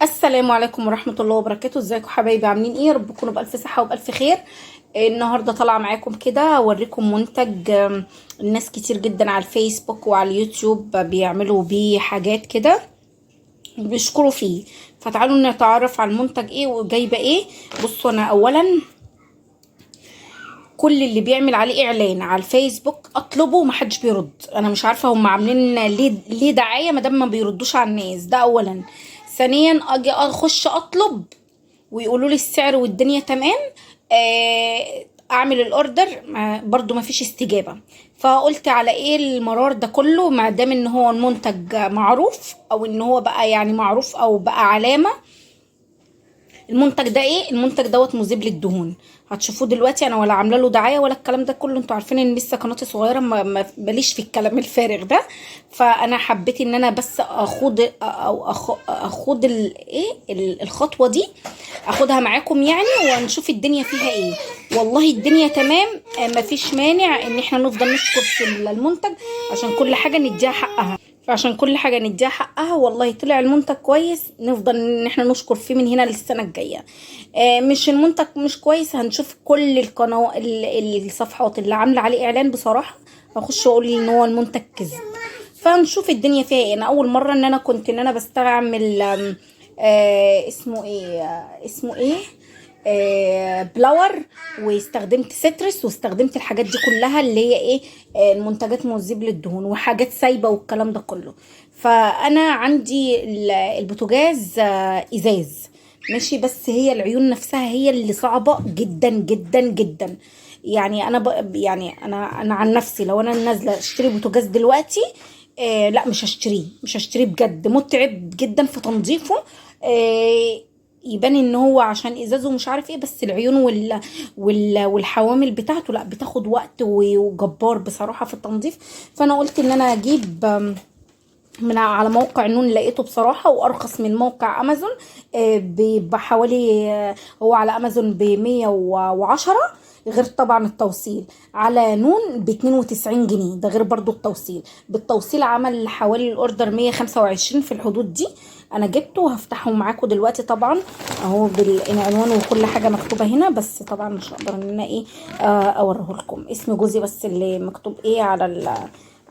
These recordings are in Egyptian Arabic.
السلام عليكم ورحمة الله وبركاته. ازيكم حبايبي؟ عاملين ايه؟ يا رب تكونوا بألف صحة وبألف خير. النهاردة طالعة معاكم كده اوريكم منتج. الناس كتير جدا على الفيسبوك وعلى اليوتيوب بيعملوا بيه حاجات كده وبيشكروا فيه، فتعالوا نتعرف على المنتج ايه وجايبة ايه. بصوا، انا اولا كل اللي بيعمل عليه اعلان على الفيسبوك اطلبه ومحدش بيرد. انا مش عارفه هم عاملين ليه دعاية ما دام ما بيردوش على الناس، ده اولا. ثانيا، اجي اخش اطلب ويقولوا لي السعر والدنيا تمام، اعمل ال order برضو ما فيش استجابة. فقلت على ايه المرار ده كله، ما دام ان هو المنتج معروف او ان هو بقى يعني معروف او بقى علامة. المنتج ده ايه؟ المنتج دوت مذيب للدهون، هتشوفوه دلوقتي. انا ولا عامله له دعاية ولا الكلام ده كله، انتوا عارفين ان لسه قناتي صغيرة، ما ماليش في الكلام الفارغ ده. فانا حبيت ان انا بس اخوض او اخوض ايه الخطوة دي، اخدها معاكم يعني، ونشوف الدنيا فيها ايه. والله الدنيا تمام، مفيش مانع ان احنا نفضل نشكر في المنتج عشان كل حاجة نديها حقها. فعشان كل حاجة نديها حقها، والله طلع المنتج كويس نفضل ان احنا نشكر فيه من هنا للسنة الجاية. مش المنتج مش كويس، هنشوف كل القناة الصفحات اللي عاملة عليه اعلان بصراحة هخش واقول ان هو المنتج كذب. فهنشوف الدنيا فيها ايه. انا اول مرة ان انا كنت ان انا بستعمل اسمه ايه، اسمه ايه، بلاور، واستخدمت سترس، واستخدمت الحاجات دي كلها اللي هي ايه، المنتجات مذيب للدهون وحاجات سايبه والكلام ده كله. فانا عندي البوتاجاز ازاز ماشي، بس هي العيون نفسها هي اللي صعبة جدا جدا جدا. يعني انا يعني انا عن نفسي لو انا نازله اشتري بوتاجاز دلوقتي، لا مش هشتريه، مش هشتريه بجد، متعب جدا في تنظيفه. يبان ان هو عشان ازازة مش عارف ايه، بس العيون والحوامل بتاعته لا بتاخد وقت وجبار بصراحة في التنظيف. فانا قلت ان انا اجيب من على موقع نون، لقيته بصراحة وارخص من موقع امازون، بحوالي، هو على امازون ب110 غير طبعا التوصيل، على نون ب92 جنيه، ده غير برضو التوصيل. بالتوصيل عمل حوالي ال order 125 في الحدود دي. انا جبته وهفتحه معاكم دلوقتي طبعا اهو بالعنوان وكل حاجة مكتوبة هنا، بس طبعا مش هقدر ان انا ايه، اوريه لكم. اسم جوزي بس اللي مكتوب ايه على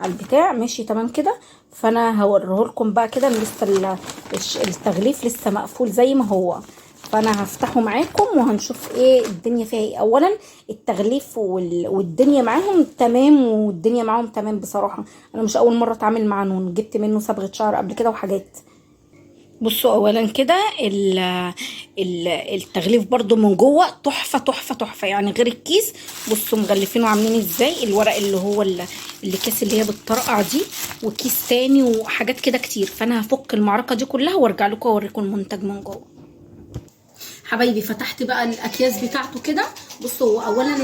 البتاع، ماشي تمام كده. فانا هوريه لكم بقى كده، لسه التغليف لسه مقفول زي ما هو، فانا هفتحه معاكم وهنشوف ايه الدنيا فيها ايه. اولا التغليف والدنيا معاهم تمام، والدنيا معاهم تمام بصراحة. انا مش اول مرة اتعامل مع نون، جبت منه صبغة شعر قبل كده وحاجات. بصوا اولا كده التغليف برضو من جوه تحفة تحفة تحفة، يعني غير الكيس. بصوا مغلفينه عاملين ازاي، الورق اللي هو الكيس اللي هي بالطرقع دي، وكيس تاني وحاجات كده كتير. فانا هفك المعركة دي كلها وارجع لكم اوريكم المنتج من جوه. حبايبي فتحت بقى الاكياس بتاعته كده. بصوا اولا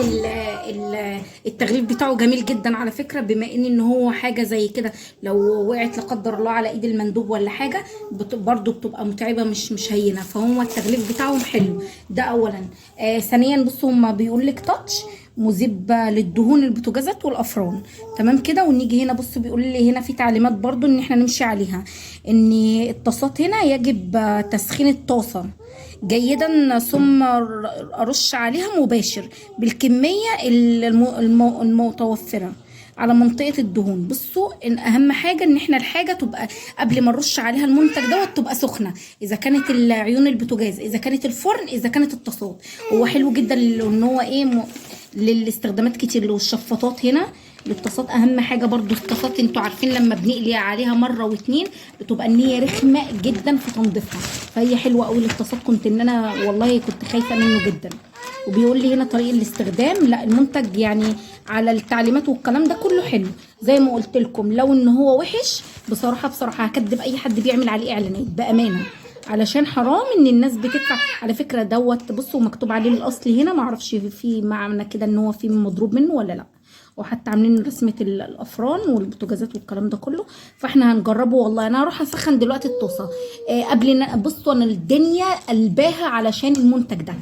التغليف بتاعه جميل جدا على فكرة، بما ان هو حاجة زي كده لو وقعت لا قدر الله على ايد المندوب ولا حاجة برضو بتبقى متعبة، مش هينة. فهو التغليف بتاعهم حلو ده اولا. ثانيا بصوا هما بيقول لك تاتش مذيب للدهون البوتاجازات والافران، تمام كده. ونيجي هنا بصوا بيقول لي هنا في تعليمات برضو ان احنا نمشي عليها، ان الطاسات هنا يجب تسخين الطاسه جيدا ثم ارش عليها مباشر بالكمية المتوفرة على منطقة الدهون. بصوا ان اهم حاجة ان احنا الحاجة تبقى قبل ما نرش عليها المنتج دوت تبقى سخنة، اذا كانت العيون البوتاجاز، اذا كانت الفرن، اذا كانت الطاسات. هو حلو جدا لان هو ايه للاستخدامات كتير. والشفاطات هنا للطاسات اهم حاجة برضو الطاسات، انتوا عارفين لما بنقلي عليها مرة واتنين بتبقى ان هي رخمة جدا في تنظيفها، فهي حلوة قوي للطاسات. كنت ان انا والله كنت خايفة منه جدا. وبيقول لي هنا طريق الاستخدام، لا المنتج يعني على التعليمات والكلام ده كله حلو زي ما قلت لكم. لو ان هو وحش بصراحة بصراحة هكدب اي حد بيعمل عليه اعلانات بامانه، علشان حرام ان الناس بتدفع. على فكرة دوت بصوا مكتوب عليه الاصلي هنا، معرفش في معنى كده ان هو في مضروب منه ولا لا، وحتى عاملين رسمه الافران والبوتاجازات والكلام ده كله. فاحنا هنجربه والله. انا هروح اسخن دلوقتي الطاسه قبل بصوا انا الدنيا قلباها علشان المنتج ده.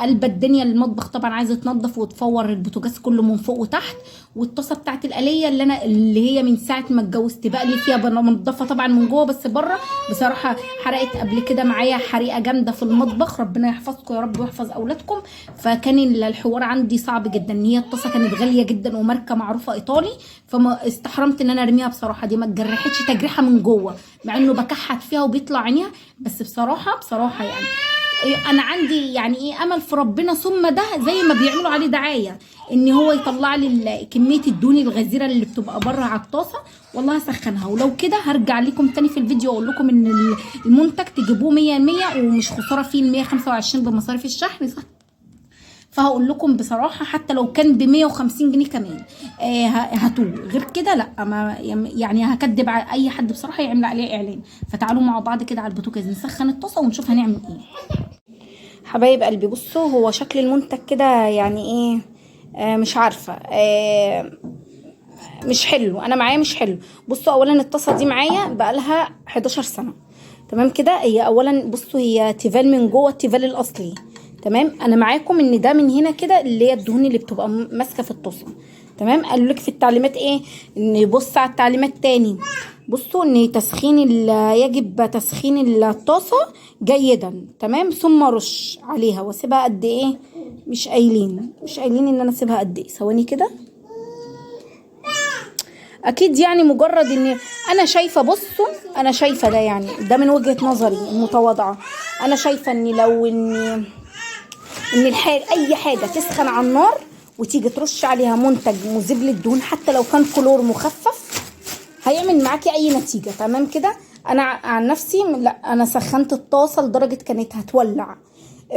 قلب الدنيا المطبخ طبعا عايزه تنظف وتفور البوتاجاز كله من فوق وتحت. والطاسه بتاعت القليه اللي هي من ساعة ما اتجوزت بقلي فيها، بنضفها طبعا من جوه بس بره بصراحة حرقت قبل كده معايا حريقة جامدة في المطبخ، ربنا يحفظكم يا رب ويحفظ اولادكم. فكان الحوار عندي صعب جدا، ان هي الطاسه كانت غالية جدا وماركه معروفة ايطالي، فما استحرمت ان انا ارميها بصراحة. دي ما اتجرحتش تجريحه من جوه مع انه بكحت فيها وبيطلع عينيها، بس بصراحة يعني انا عندي يعني ايه امل في ربنا، ثم ده زي ما بيعملوا عليه دعاية ان هو يطلع لي كمية الدهون الغزيرة اللي بتبقى بره على الطاسه. والله هسخنها، ولو كده هرجع لكم تاني في الفيديو واقول لكم ان المنتج تجيبوه 100 100 ومش خسارة فيه ال 125 بمصاريف الشحن، صح؟ فهقول لكم بصراحة حتى لو كان ب 150 جنيه كمان هاتوه، غير كده لا، ما يعني هكدب على اي حد بصراحة يعمل عليه اعلان. فتعالوا مع بعض كده على البوتاجاز نسخن الطاسه ونشوف هنعمل ايه. حبايب قلبي بصوا هو شكل المنتج كده يعني ايه، مش عارفه، مش حلو، انا معايا مش حلو. بصوا اولا الطاسه دي معايا بقالها 11 سنة، تمام كده. هي اولا بصوا هي تيفال من جوه، التيفال الاصلي، تمام. انا معاكم ان ده من هنا كده اللي هي الدهون اللي بتبقى ماسكه في الطاسه، تمام. قالوا لك في التعليمات ايه، ان يبص على التعليمات تاني. بصوا ان تسخين يجب تسخين الطاسه جيدا، تمام، ثم رش عليها واسيبها قد ايه، مش قايلين ان انا اسيبها قد ايه. ثواني كده، اكيد يعني مجرد ان انا شايفه، بصوا انا شايفه ده، يعني ده من وجهه نظري المتواضعة، انا شايفه ان لو ان الحاجة اي حاجة تسخن على النار وتيجي ترش عليها منتج مذيب للدهون حتى لو كان كلور مخفف هيعمل معاكي اي نتيجة، تمام كده. انا عن نفسي لا، انا سخنت الطاسه لدرجة كانت هتولع،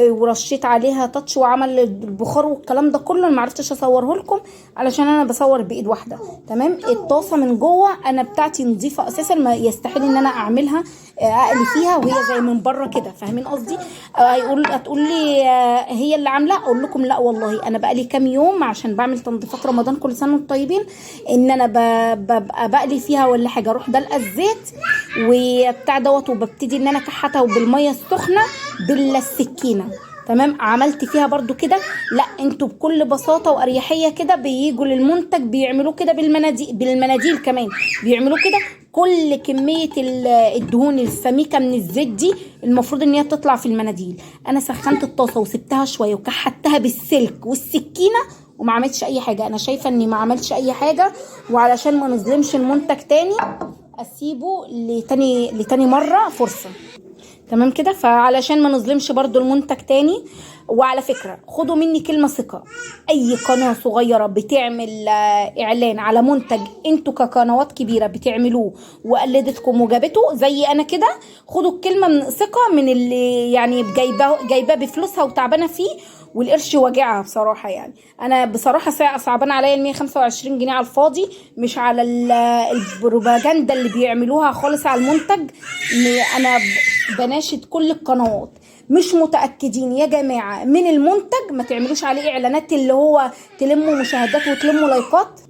ورشيت عليها تاتش وعمل البخار والكلام ده كله، انا ما عرفتش اصوره لكم علشان انا بصور بايد واحدة، تمام. الطاسه من جوه انا بتاعتي نظيفة اساسا، ما يستحيل ان انا اعملها اقلي فيها وهي زي من بره كده، فاهمين قصدي؟ هتقول لي هي اللي عامله، اقول لكم لا والله انا بقالي كام يوم عشان بعمل تنظيفات رمضان كل سنة وانتم طيبين، ان انا ببقى بقلي فيها ولا حاجة، اروح دلقة الزيت وبتاع دوت، وببتدي ان انا كحتها وبالميه السخنة بالسكينة، تمام. عملت فيها برضو كده، لا انتوا بكل بساطة واريحيه كده بييجوا للمنتج بيعملوه كده بالمناديل كمان بيعملوه كده. كل كمية الدهون السميكه من الزيت دي المفروض ان هي تطلع في المناديل. انا سخنت الطاسه وسبتها شوية وكحتها بالسلك والسكينة وما عملتش اي حاجة، انا شايفه اني ما عملتش اي حاجة، وعلشان ما نظلمش المنتج تاني اسيبه لتاني مرة فرصة، تمام كده. فعلشان ما نظلمش برضو المنتج تاني. وعلى فكرة خدوا مني كلمة ثقة، اي قناة صغيرة بتعمل اعلان على منتج انتوا كقنوات كبيرة بتعملوه وقلدتكم وجابته زي انا كده، خدوا الكلمة من ثقة من اللي يعني جايباه بفلوسها وتعبانة فيه والقرش واجعها بصراحة. يعني انا بصراحة صعبان عليا ال 125 جنيه على الفاضي، مش على البروباجندا اللي بيعملوها خالص على المنتج. انا بناشد كل القنوات، مش متاكدين يا جماعة من المنتج ما تعملوش عليه اعلانات اللي هو تلموا مشاهدات وتلموا لايكات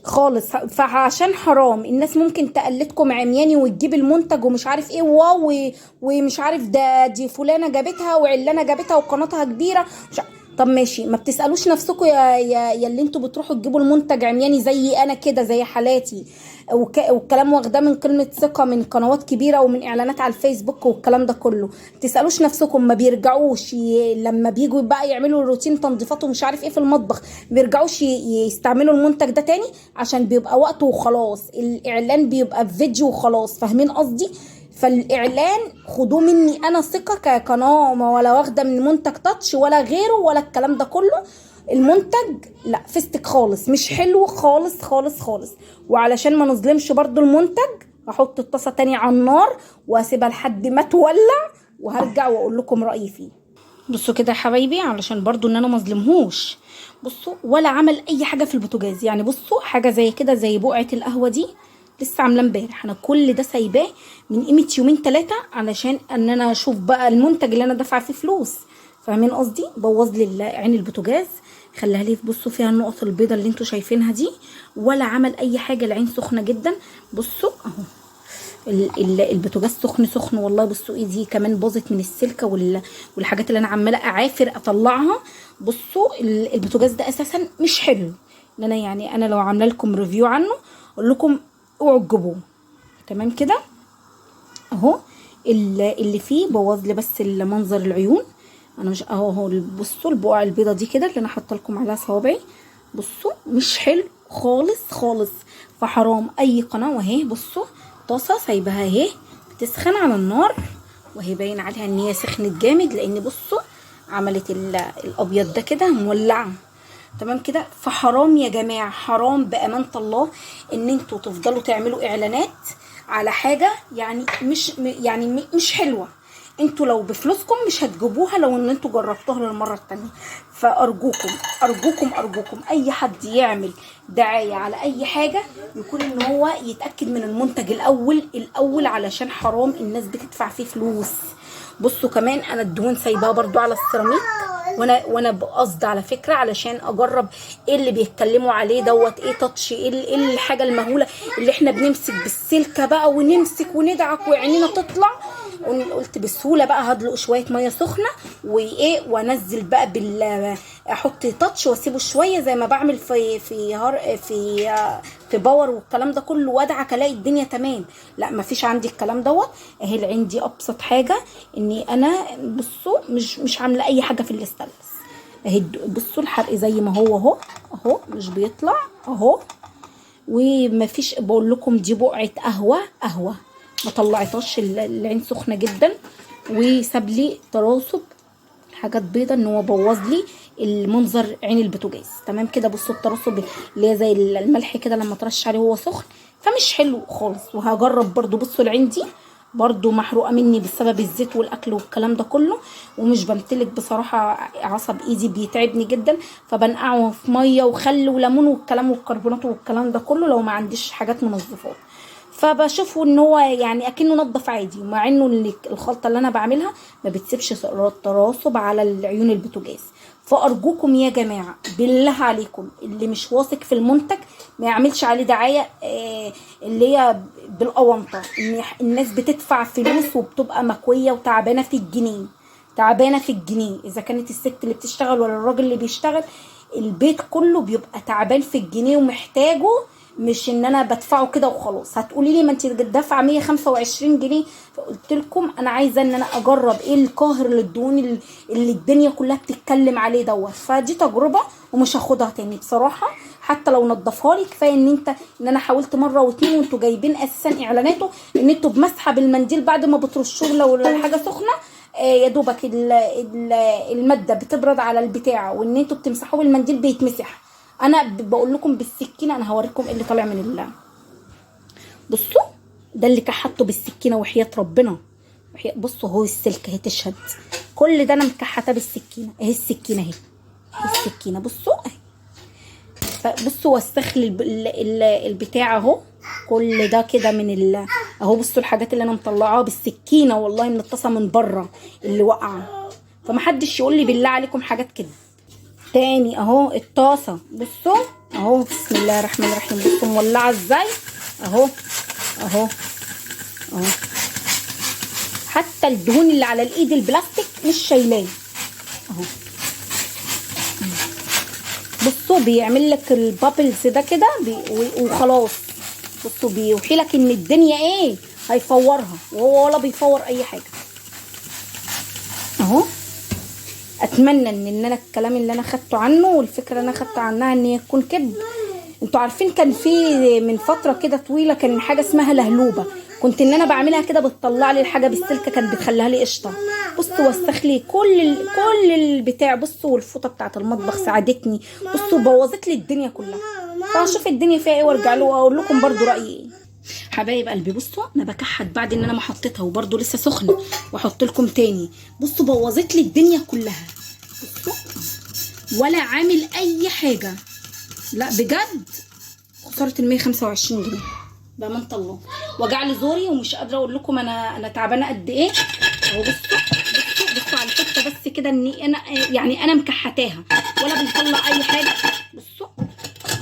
خالص، فعشان حرام الناس ممكن تقلدكم عمياني وتجيب المنتج ومش عارف ايه واو ومش عارف ده دي فلانه جابتها وعلانه جابتها وقناتها كبيرة مش طب ماشي، ما بتسالوش نفسكم يا اللي انتوا بتروحوا تجيبوا المنتج عمياني زي انا كده زي حالاتي، والكلام واخداه من كلمة ثقة من قنوات كبيرة ومن اعلانات على الفيسبوك والكلام ده كله. ما تسالوش نفسكم، ما بيرجعوش لما بيجوا بقى يعملوا روتين تنظيفات ومش عارف ايه في المطبخ، ما بيرجعوش يستعملوا المنتج ده تاني عشان بيبقى وقته وخلاص، الاعلان بيبقى في فيديو وخلاص، فاهمين قصدي؟ فالاعلان خدوه مني انا ثقة كقناه، ما ولا واخده من منتج تاتش ولا غيره ولا الكلام ده كله. المنتج لا فستك خالص، مش حلو خالص خالص خالص. وعلشان ما نظلمش برضو المنتج هحط الطاسه تاني على النار واسيبها لحد ما تولع وهرجع واقول لكم رايي فيه. بصوا كده يا حبايبي، علشان برضو ان انا ما اظلمهوش، بصوا ولا عمل اي حاجة في البوتاجاز. يعني بصوا حاجة زي كده زي بقعة القهوة دي لسه عاملاه امبارح، انا كل ده سايباه من قيمة يومين 3 علشان ان انا اشوف بقى المنتج اللي انا دافعه فيه فلوس، فاهمين قصدي؟ بوظ لي عين البوتاجاز، خلاها لي بصوا فيها النقط البيضة اللي انتوا شايفينها دي، ولا عمل اي حاجة، العين سخنة جدا. بصوا اهو البوتاجاز سخن سخن والله. بصوا ايدي كمان باظت من السلكه والحاجات اللي انا عماله اعافر اطلعها. بصوا البوتاجاز ده اساسا مش حلو، ان انا يعني انا لو عامله لكم review عنه اقول لكم اوعوا تجيبوه. تمام كده اهو. اللي فيه بوظ لي بس المنظر العيون. انا مش اهو بصوا البقع البيضة دي كده اللي انا حاطه لكم عليها صوابعي، بصوا مش حلو خالص خالص. فحرام اي قناة. وهي بصوا طاسه سايباها اهي بتسخن على النار، وهي باين عليها ان هي سخنت جامد، لان بصوا عملت الابيض ده كده مولعه. تمام كده. فحرام يا جماعة، حرام بامانه الله ان انتوا تفضلوا تعملوا اعلانات على حاجة يعني مش يعني مش حلوة. انتوا لو بفلوسكم مش هتجيبوها لو ان انتوا جربتوها للمرة التانية. فارجوكم ارجوكم ارجوكم اي حد يعمل دعاية على اي حاجة يكون ان هو يتاكد من المنتج الاول، علشان حرام الناس بتدفع فيه فلوس. بصوا كمان انا الدهون سايباها برضو على السيراميك، وانا بقصد على فكرة علشان اجرب ايه اللي بيتكلموا عليه دوت، ايه تاتش، ايه الحاجة المهوله اللي احنا بنمسك بالسلكه بقى ونمسك وندعك وعينينا تطلع. قلت بسهولة بقى هدلق شوية مية سخنة وايه، وانزل بقى احط تاتش واسيبه شوية زي ما بعمل في في هار في في باور والكلام ده كله، وادعك الاقي الدنيا تمام. لا مفيش عندي الكلام دوت. اهي اللي عندي ابسط حاجة اني انا بصوا مش عامله اي حاجة في الاستانلس اهي. بصوا الحرق زي ما هو اهو اهو، مش بيطلع اهو، ومفيش. بقول لكم دي بقعة قهوة ما طلعتهاش، العين سخنة جدا، وساب لي تراسب حاجات بيضة ان هو بوظ لي المنظر عين البوتاجاز. تمام كده. بصوا التراسب اللي هي زي الملح كده لما ترش عليه وهو سخن، فمش حلو خالص. وهجرب برضو. بصوا العين دي برضو محروقة مني بسبب الزيت والاكل والكلام ده كله، ومش بمتلك بصراحة، عصب ايدي بيتعبني جدا، فبنقعه في مية وخل وليمون والكلام والكربونات والكلام ده كله لو ما عنديش حاجات منظفات. فبشوفه ان هو يعني اكنه نضف عادي، مع انه الخلطة اللي انا بعملها ما بتسيبش تراسب على العيون البوتاجاز. فارجوكم يا جماعة بالله عليكم، اللي مش واثق في المنتج ما يعملش عليه دعاية اللي هي بالاونطه، ان الناس بتدفع فلوس وبتبقى مكويه وتعبانه في الجنيه، تعبانة في الجنيه، اذا كانت الست اللي بتشتغل ولا الراجل اللي بيشتغل، البيت كله بيبقى تعبان في الجنيه ومحتاجة، مش ان انا بدفعه كده وخلاص. هتقولي لي ما انت دافعه 125 جنيه، فقلت لكم انا عايزه ان انا اجرب ايه القاهر للدهون اللي الدنيا كلها بتتكلم عليه دوت. فدي تجربه ومش هاخدها تاني بصراحة، حتى لو نضفها لي. كفاية ان انا حاولت مرة واتنين، وانتوا جايبين اساسا اعلاناته ان انتوا بمسحه بالمنديل بعد ما بترشوه لو الحاجة سخنة، يا دوبك المادة بتبرد على البتاع، وان انتوا بتمسحوه بالمنديل بيتمسح. انا بقول لكم بالسكينة، انا هوريكم ايه اللي طالع من بصوا ده اللي كحته بالسكينة وحياه ربنا. بصوا اهو السلكه اهي تشهد، كل ده انا مكحته بالسكينة اهي، السكينة اهي، السكينة بصوا اهي. بصوا وسخ لي البتاع اهو، كل ده كده من اهو. بصوا الحاجات اللي انا مطلعاها بالسكينة والله من الطاسه من بره اللي واقعه. فمحدش يقول لي بالله عليكم حاجات كده تاني. اهو الطاسه بصوا اهو، بسم الله الرحمن الرحيم، بصوا مولعه ازاي اهو اهو اهو. حتى الدهون اللي على الايد البلاستيك مش شايلاه اهو. بصوا بيعمل لك ال bubbles ده كده وخلاص. بصوا بيوحي لك ان الدنيا ايه، هيفورها، وهو ولا بيفور اي حاجة اهو. اتمنى ان انا الكلام اللي انا خدته عنه والفكرة اللي انا خدت عنها ان هي تكون كذب. انتوا عارفين كان في من فترة كده طويلة كان حاجة اسمها لهلوبه، كنت ان انا بعملها كده بتطلع لي الحاجة بالسلكه، كانت بتخليها لي قشطه. بصوا وسخ لي كل البتاع. بصوا والفوطه بتاعه المطبخ ساعدتني، بصوا بوظت لي الدنيا كلها. فهشوف الدنيا فيها ايه وارجع له واقول لكم برضو رايي ايه. حبايب قلبي بصوا انا بكحت بعد ان انا ما حطيتها وبرضو لسه سخنة، واحط لكم تاني. بصوا بوظت لي الدنيا كلها، بصوا ولا عامل اي حاجة. لا بجد خسارة ال 125 جنيه بامانه الله. وجع لي زوري ومش قادرة اقول لكم انا تعبانة قد ايه اهو. بصوا بصوا بصوا على الحتة بس كده اني انا يعني انا مكحتاها ولا بنطلع اي حاجة. بصوا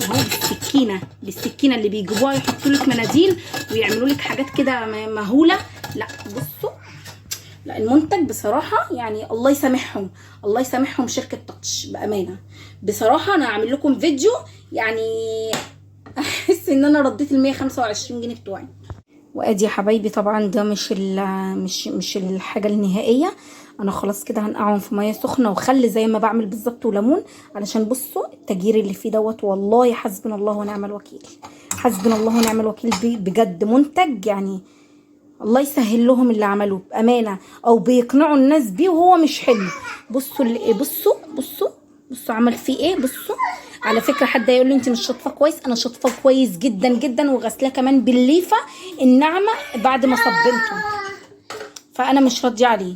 اهو بالسكينة، بالسكينة السركينه اللي بيجيبوها يحطوا لك مناديل ويعملوا لك حاجات كده مهولة. لا بصوا، لا المنتج بصراحة يعني الله يسامحهم، الله يسامحهم شركة تاتش بامانه. بصراحة انا هعمل لكم فيديو يعني احس ان انا رديت ال 125 جنيه بتوعي. وادي يا حبايبي طبعا ده مش الحاجة النهائية. انا خلاص كده هنقعهم في مية سخنة وخل زي ما بعمل بالظبط وليمون، علشان بصوا التجير اللي فيه دوت، والله حسبنا الله ونعم الوكيل، حسبنا الله ونعم الوكيل. بجد منتج يعني الله يسهل لهم اللي عملوه بامانه، او بيقنعوا الناس بيه وهو مش حلو. بصوا اللي بصوا بصوا بصوا عمل فيه ايه. بصوا على فكرة حد هيقول لي انت مش شاطفه كويس، انا شاطفه كويس جدا جدا، وغسلاه كمان بالليفه الناعمة بعد ما صبنته، فانا مش راضية عليه.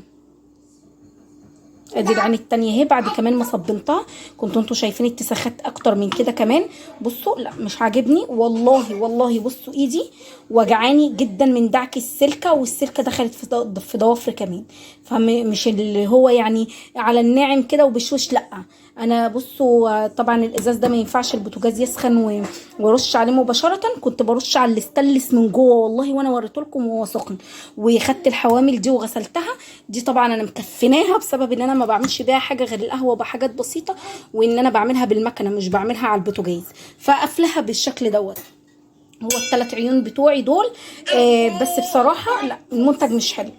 ادي العين التانية اهي بعد كمان ما صبنتها، كنتوا انتوا شايفين اتساخات اكتر من كده كمان. بصوا لا مش عاجبني والله والله. بصوا ايدي وجعاني جدا من دعك السلكه، والسلكه دخلت في ضوافري كمان، فمش اللي هو يعني على الناعم كده وبشوش، لا انا بصوا طبعا الازاز ده ما ينفعش البوتاجاز يسخن ورش عليه مباشرة، كنت برش على الاستانلس من جوه والله، وانا وريته لكم وهو سخن. وخدت الحوامل دي وغسلتها، دي طبعا انا مكفناها بسبب ان انا ما بعملش بيها حاجة غير القهوة بحاجات بسيطة، وان انا بعملها بالمكنه مش بعملها على البوتاجاز، فقفلها بالشكل دوت. هو الثلاث عيون بتوعي دول. بس بصراحة لا المنتج مش حلو.